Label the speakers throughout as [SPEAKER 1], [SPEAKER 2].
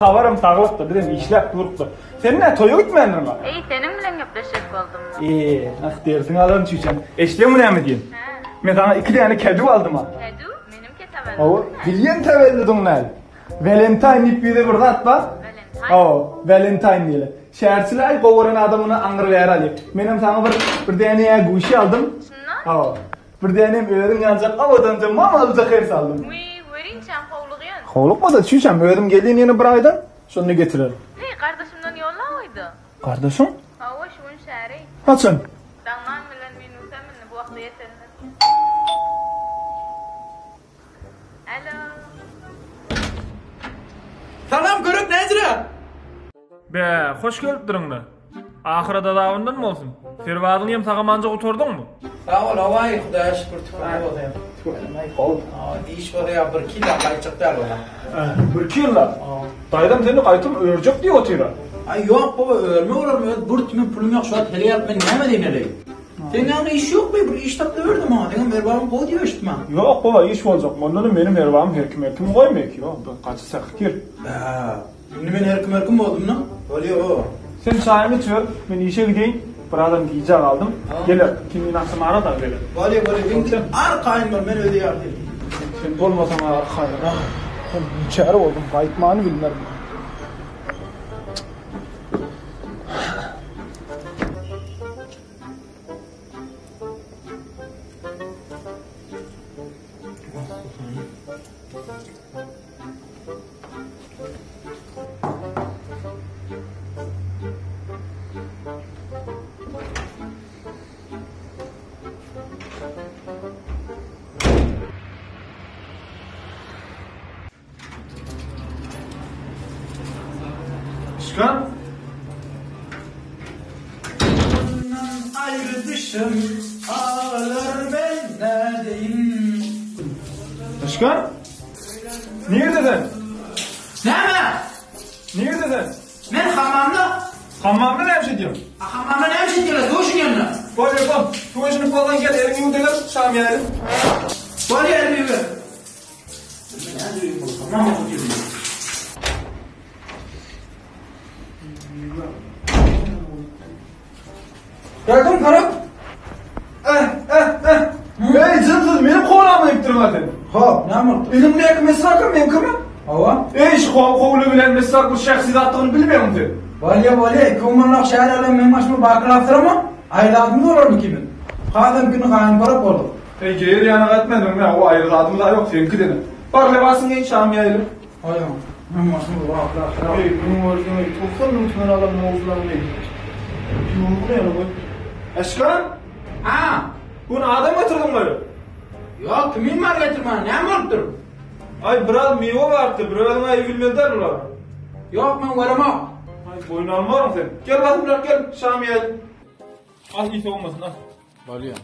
[SPEAKER 1] Habarym saglykda, bizem işläp durukda. Sen nä toýa gitmändiňmi?
[SPEAKER 2] Eý, seniň bilen gepleşjek boldum.
[SPEAKER 1] Eee, ah derdiňi alaryn çüýşäm. Eşitýäňmi näme diýen?
[SPEAKER 2] Hä.
[SPEAKER 1] Men saňa iki däne kädüw aldym-a.
[SPEAKER 2] Kädüw? Menimki tebellidim
[SPEAKER 1] Hawa, bilýän tebellidiň näl. Valentine diýip bize bir zat bar.
[SPEAKER 2] Valentine?
[SPEAKER 1] Hawa, Valentine diýilýär. Şäherçiler gowy gören adamyny aňry bäri alýar. Menem saňa bir bir däne guşy aldym.
[SPEAKER 2] Şundan?
[SPEAKER 1] Hawa. Bir dänem özüň ýaljak owadanja mamalyja hers aldym.
[SPEAKER 2] Wiý, werinçäm howlugýan.
[SPEAKER 1] Howlukma-da, çüýşäm, özüm gelýän ýene bir aýdan, şonda getirerin.
[SPEAKER 2] Heý, gardaşymdan ýolla goýda.
[SPEAKER 1] Gardaşyň?
[SPEAKER 2] Hawa, şu gün şäri.
[SPEAKER 1] Haçan?
[SPEAKER 2] Daňdan bilen minusam indi bu wagta ýetendir. Alo.
[SPEAKER 3] Salam körek näcirä?
[SPEAKER 1] Bä, hoş gelipdiriň-le. Ahyret azabyndan bolsun. Serbazyňy hem sag-amanja gutardyňmy?
[SPEAKER 3] Sag bol, hawaý, Hudaýa şükür, tüweleme bolsa hem.
[SPEAKER 1] Tüweleme, gowy.
[SPEAKER 3] Iş bolsa ýa birki ýyllap gaýtjak däl ola.
[SPEAKER 1] Birki ýyllap? Daýzam seni gaýtam örjek diýip otyr-a.
[SPEAKER 3] Aý, ýok baba, örme bolarmy, öz bir tümen pulum ýok, şu wagt heleý alyp men näme edeýin heleý? Seň ýanyňda iş ýokmy, bir iş tap-da ber-de maňa, seňem erbabym gowy diýip eşitdim-ä.
[SPEAKER 1] Ýok baba, iş boljak, mundanam meniň erbabym her kim-her kimi goýmaýar ki, ýok, gaty sähkir.
[SPEAKER 3] Bä, Indi men herkim herkim boldum-da. Bolýa-o.
[SPEAKER 1] Sen çaýyňy içiber, men işe gideýin, birazam gijä galdym. Geler, kimini agşam ara dagy geler.
[SPEAKER 3] Bolýa, bolýa, sen arkaýyn bol, men öýde ýatyryn.
[SPEAKER 1] Sen bolmasaň arkaýyn, men biçäre boldum, gaýtmany bilmerin. Çykan.
[SPEAKER 3] Aýry düşüm ağlar ben nädeýin.
[SPEAKER 1] Çykan. Nirde sen?
[SPEAKER 3] Näme?
[SPEAKER 1] Nirde sen?
[SPEAKER 3] Men hamamda.
[SPEAKER 1] Hamamda näme iş edýäň?
[SPEAKER 3] A hamamda näme iş edýärler? Suw içinýänler.
[SPEAKER 1] Bolýar, bol. Suw içinip bolsaň gel, eliňi ýuw-da gel, şam ýaýly.
[SPEAKER 3] Bolýar, elimi ýuwýan. Geldim Faruk.
[SPEAKER 1] Eh, eh, eh. Ey jynsyz meni kowlama diýip durma sen.
[SPEAKER 3] Hop, näme boldy?
[SPEAKER 1] Elimdäki mesakam meňkimi?
[SPEAKER 3] Hawa.
[SPEAKER 1] Ey şu kowly bilen mesak bu şahsy zatdygyny bilmeýäň sen.
[SPEAKER 3] Bolýa, bolýa, iki şäher alan meň başyma bakylapdyrama? Aýladym bolarmy kimin? Hasam günü gaýyn parap boldy.
[SPEAKER 1] Ey geýer ýana gaýtmadyň men o aýry zadym da ýok seňki dene. Bar lybasyňy geý şam ýaýly.
[SPEAKER 3] Aýa, meň başyma bakylapdyr.
[SPEAKER 1] Ey muň özüňe 90 müň tümen alan mowzularyň ey. Ýurgun ýaly goý. Eşkan?
[SPEAKER 3] Ha,
[SPEAKER 1] Bu adam getirdiň böyle.
[SPEAKER 3] Ýok, kimin bar getirmän, näme bolupdyr?
[SPEAKER 1] Aý biraz miwe bardy, bir özüň aý bilmeli däl bular.
[SPEAKER 3] Ýok, men göremok.
[SPEAKER 1] Aý boýun almaryn sen. Gel basymrak gel, şam ýaýly. Al iý sowmasyn al.
[SPEAKER 3] Bolýa.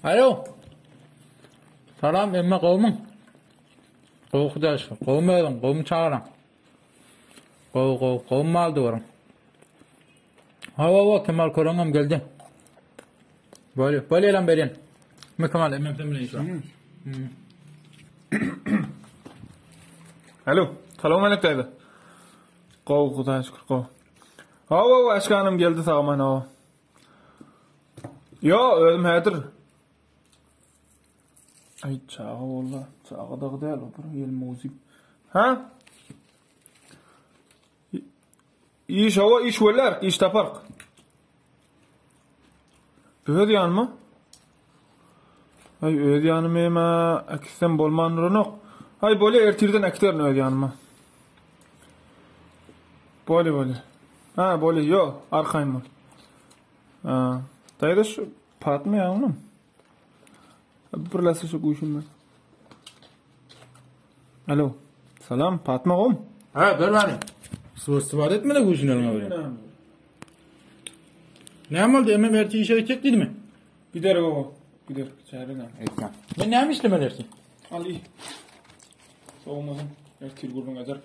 [SPEAKER 3] Alo. Salam, emme gowmyň? Gowy Hudaýa şükür. Gowmy özüň, gowmy çagalaň? Gowy, gowy, gowy mal duruň. Hawa, hawa, Kemal köreňem geldi. Bolýa, bolýa lan berýän. Me Kemal, emmem sen bilen iş bar.
[SPEAKER 1] Alo, salam aleyküm daýza. Gowy, Hudaýa şükür, gowy. Hawa, hawa, Aşganym geldi sag-aman, hawa. Ýo, özüm häzir. Aý, çaga boldy. Çaga dagy däl, o bir ýelmewzik. Ha? Iş hawa, iş weler, iş tapark. Öz ýanyma? Aý, öz ýanyma ema äkitsem bolman duranok. Aý, bolýa, ertirden äkiterin öz ýanyma. Bolýa, bolýa. Ha, bolýa, ýo, arkaýyn bol. Ha, daýza şu Patma ýaňmy? Bir lasy şu guşum. Alo. Salam, Patma gom.
[SPEAKER 3] Ha, ber bari. Suw istibar etme de guşun eliňe bilen. Näme boldy? Emmem ertir işe gitjek diýdimi?
[SPEAKER 1] Gider baba. Gider. Çäre näme?
[SPEAKER 3] Aýtma. Men näme işlemeli ertir?
[SPEAKER 1] Al iý. Sowmasyn. Ertir gürrüň ederik.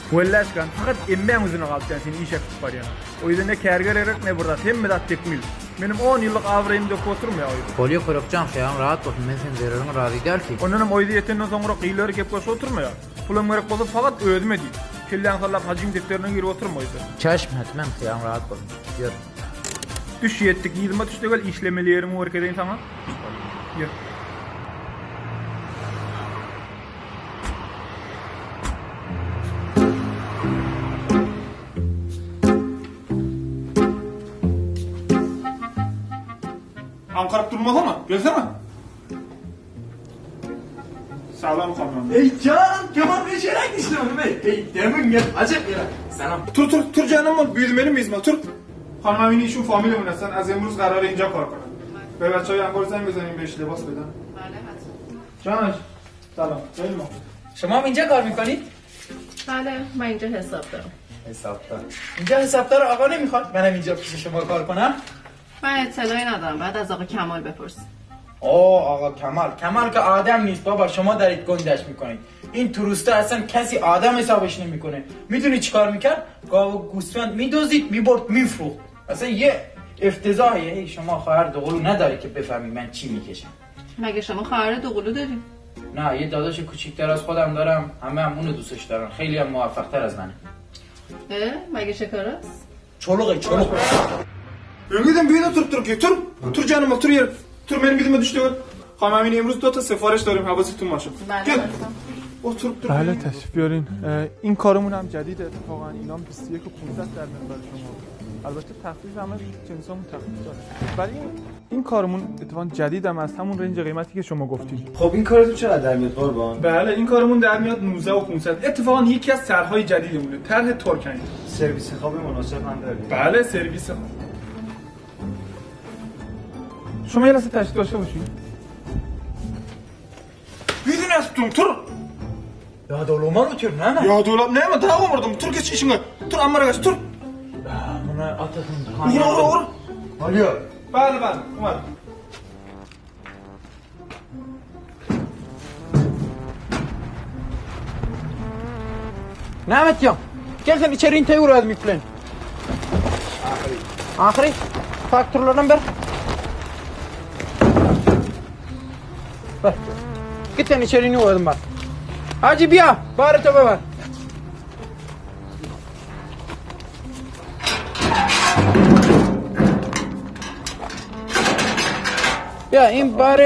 [SPEAKER 1] Welläşkan, fakat emmäň üzüne galypjan seni iş äkidip barýan. O ýerde ne kärger gerek, ne bir zat, hemme zat tekmil. Menem on ýyllyk abraýymy döküp oturmaýa o ýerde.
[SPEAKER 3] Bolýa Körekjan, hyýalyň rahat bolsun, men seň zereriňe razy däl ki.
[SPEAKER 1] Ondanam o ýerde ýetenden soňra gyýlar gep goşup oturmaýa. Pulam gerek bolsa fakat özüme diý. Kelläňi sallap hajyň depderine girip oturma o ýerde.
[SPEAKER 3] Çeşm hetmen, hyýalyň rahat bolsun. Ýör.
[SPEAKER 1] Düş ýetdik, yzyma düş-de gel, işlemeli ýerimi görkezeýin saňa. Ýör. Aňkaryp durmasana, gelsene. Salam hanım.
[SPEAKER 4] Ey can, Kemal Bey şerak işlemeli bey. Ey demin gel, acep yere. Selam.
[SPEAKER 1] Tur tur tur canım ol, büyüdüm benim izme tur. خانم امینی ایشون فامیلمون هستن از امروز قراره اینجا کار کنن به بچه های انبار زنگ بزنیم بهش لباس بدن
[SPEAKER 2] بله حتما
[SPEAKER 1] جانش سلام خیلی مخلص.
[SPEAKER 4] شما هم اینجا کار میکنید؟
[SPEAKER 2] بله من اینجا حساب دارم
[SPEAKER 4] حسابدار. اینجا حسابدار آقا نمیخواد منم اینجا پیش شما کار کنم؟
[SPEAKER 2] من اطلاعی ندارم بعد از آقا کمال بپرس
[SPEAKER 4] اوه آقا کمال کمال که آدم نیست بابا شما دارید گندش میکنید این تروستا اصلا کسی آدم حسابش نمیکنه میدونی چیکار میکرد گاو و گوسفند میدزدید میبرد میفروخت اصلا یه افتضاحیه ای شما خواهر دوقلو نداری که بفهمی من چی میکشم
[SPEAKER 2] مگه شما خواهر دوقلو داری
[SPEAKER 4] نه یه داداش کوچیک‌تر از خودم دارم همه هم اونو دوستش دارن خیلی هم موفق‌تر از منه
[SPEAKER 2] اه مگه چه کاراست
[SPEAKER 4] چلوغه چلوغ
[SPEAKER 1] Öňňeden bu ýerde turup tur, tur. Tur canım ol, tur ýer. Tur benim yüzüme düştü. خانم امینی امروز دو تا سفارش داریم حواستون باشه.
[SPEAKER 2] بله
[SPEAKER 1] گل.
[SPEAKER 2] حتما.
[SPEAKER 1] oturup dur. بله تشریف بیارین. این کارمون هم جدیده اتفاقا اینام 21 و 500 در میاد برای شما. البته تخفیف همه جنسامون تخفیف داره. ولی این این کارمون اتفاقا جدیدم از همون رنج قیمتی که شما گفتین.
[SPEAKER 5] خب این کارتون چقدر در میاد قربان
[SPEAKER 1] بله این کارمون در میاد 19 و 500. اتفاقا یکی از طرح‌های جدیدمونه. طرح ترکنی.
[SPEAKER 5] سرویس خواب مناسب هم دارید
[SPEAKER 1] بله سرویس شما یه لحظه تشریف داشته باشید میدونی از تون tur.
[SPEAKER 4] Ya dolman otur ne ne?
[SPEAKER 1] Ya dolap ne ama daha vurdum. Tur geç işine. Tur ammara geç tur.
[SPEAKER 4] Buna atasın.
[SPEAKER 1] Uğra uğra uğra.
[SPEAKER 5] Alo
[SPEAKER 1] بله بله اومد
[SPEAKER 4] Mehmet ya. Gel sen içeri inteye uğrayalım yüklen. Ahri. Faktörlerden ver. Ver. Git sen içeri uğradım ben. Hacı bir Bari topa ver. Ya این بار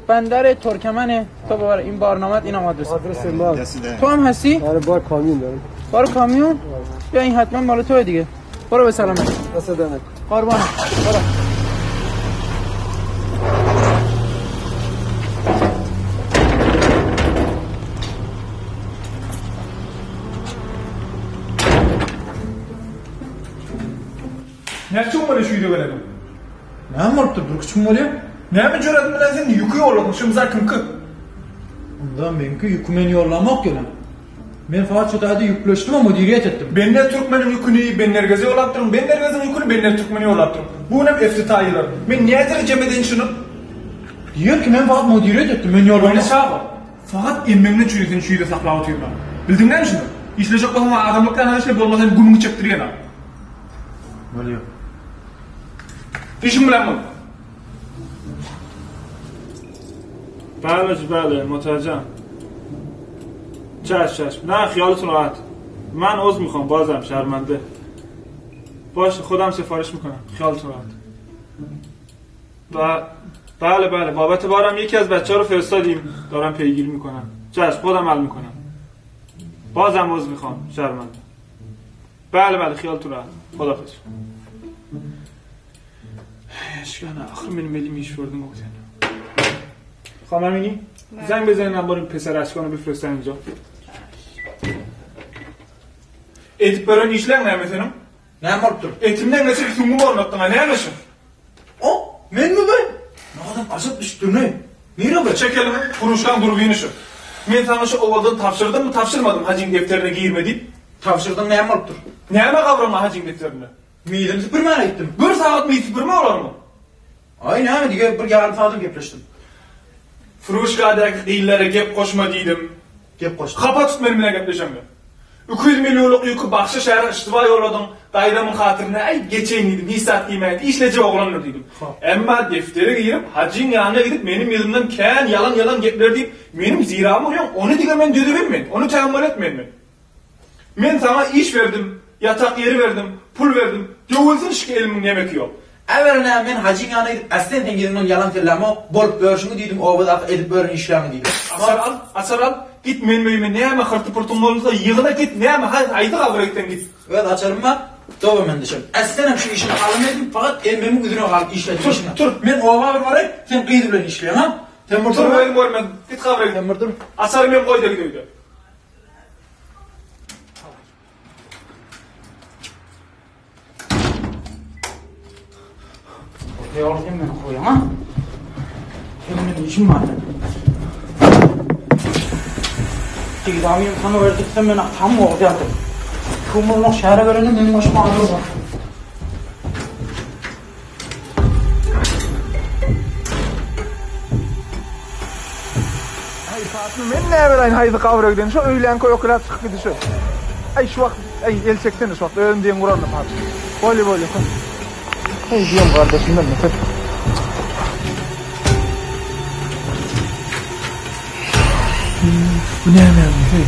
[SPEAKER 4] بندر ترکمنه تو ببر این بارنامت اینم آدرس
[SPEAKER 5] آدرس ما
[SPEAKER 4] تو هم هستی؟
[SPEAKER 5] آره بار کامیون دارم
[SPEAKER 4] بار کامیون؟ بیا این حتما مال توه دیگه برو به سلامت
[SPEAKER 5] دست دمت
[SPEAKER 4] قربانم برو
[SPEAKER 1] Ne çok böyle şuydu böyle.
[SPEAKER 4] Ne morttur dur küçüm oluyor?
[SPEAKER 1] Ne mi cüret bilen sen yükü yolladım. Şimdi zaten kı.
[SPEAKER 4] Ondan benimki yükümeni yollamak ya lan. Ben fakat şu dayda yükleştim ama müdiriyet ettim.
[SPEAKER 1] Ben ne Türkmenin yükünü ben Nergez'e yollattırım. Ben Nergez'in yükünü ben ne Türkmen'e yollattırım. Bu ne eftitaylar. Ben niye cemeden şunu?
[SPEAKER 4] Diyor ki ben fakat müdiriyet ettim ben
[SPEAKER 1] Öyle
[SPEAKER 4] yollamak.
[SPEAKER 1] şaba. Fakat emmemden çürüyün şuyu da sakla oturuyorum ben. Bildin mi şunu? İşleyecek olma adamlıktan her şey bolmasa gümünü çektiriyor ha.
[SPEAKER 4] Oluyor.
[SPEAKER 1] İşim bilen bu. بله بله متوجهم چشم چشم نه خیالتون راحت من عذر میخوام بازم شرمنده باشه خودم سفارش میکنم خیالتون راحت ب... بله بله بابت بارم یکی از بچه رو فرستادیم دارم پیگیری میکنم چشم خودم حل میکنم بازم عذر میخوام شرمنده بله بله خیالتون راحت خداحافظ اشکال نه آخر من ملی میشوردم گفتن خانم امینی زنگ بزنین انبار پسر اشکانو بفرستن اینجا Edip bören işler ne mesela?
[SPEAKER 4] Ne morttur?
[SPEAKER 1] Etimden geçip sungu anlattın ha ne anlaşın?
[SPEAKER 4] O men mi ben? Ne adam acıp düştü ne? Niye be?
[SPEAKER 1] Çek elini, kuruşkan durduğunu şu. Men sana şu ovaldan tapşırdım mı tapşırmadım hacın defterine girme deyip.
[SPEAKER 4] Tavşırdım ne morttur?
[SPEAKER 1] Neme kavrama hacın defterine?
[SPEAKER 4] Midem süpürmeye gittim.
[SPEAKER 1] Bir saat mı süpürme olur mu?
[SPEAKER 4] Ay ne mi diye bir yarım saatim gepleştim.
[SPEAKER 1] Fruşkadaki dillere gep koşma dedim.
[SPEAKER 4] Gep koştum.
[SPEAKER 1] Kapat tut benimle gepleşemiyor. 200 millionlyk ýüki bagşa şähere yştyba ýolladyň, daýzamyň hatyryna, äý, geçeýin diýdim, hiç zat diýmäýin, işlejek oglandyr diýdim. Emma deftere girip, hajyň ýanyna gidip, meniň ýüzümden kän ýalan-ýalan gepler diýip, meniň ziramy urýaň, ony diňe men düzübilmen, ony tähammül etmen men. Men saňa iş berdim, ýatak ýeri berdim, pul berdim, döwülsin şki elimiň nemeki ýok.
[SPEAKER 4] Äwelnä men hajyň ýanyna gidip äslen seň ýüzüňden ýalan sözlämok, bolup ýörşüňi diýdim, obadaky edip ýören işleriňi diýdim.
[SPEAKER 1] Açar al, açar al, git meniň öýüme näme hyrty-pyrtyň bolsa ýygna git, näme haý, haýsy gabra gitseň git.
[SPEAKER 4] Öz açarym bar, toba mende şol. Äslenem şu işini alym edip, fakat emmemiň üzüne galyp işledim
[SPEAKER 1] Tur,
[SPEAKER 4] işini.
[SPEAKER 1] tur.
[SPEAKER 4] Men oba bir baraý, sen gyz bilen işleýäň ha. Sen bir
[SPEAKER 1] Tur
[SPEAKER 4] dur.
[SPEAKER 1] özüm görmen, git gabra git.
[SPEAKER 4] Sen bir dur.
[SPEAKER 1] Açary men goý-da git öýde.
[SPEAKER 4] Ýol sen meni koýaň ha? Senin benim işim bar. Digdamyň sana berdirsem men atam bolýardy. Kumurmak şähere bereni meniň başyma agyr bar.
[SPEAKER 1] Aý Fatma men näbileýin haýsy gabra giden şo öýlänki öküläp çykyp gidişi. Aý şu wagt aý el çeksene şu wagt özüm diýen guraryn Fatma. Bolýa bolýa. Heý diýen gardaşymdan nefes. Bu näme heý.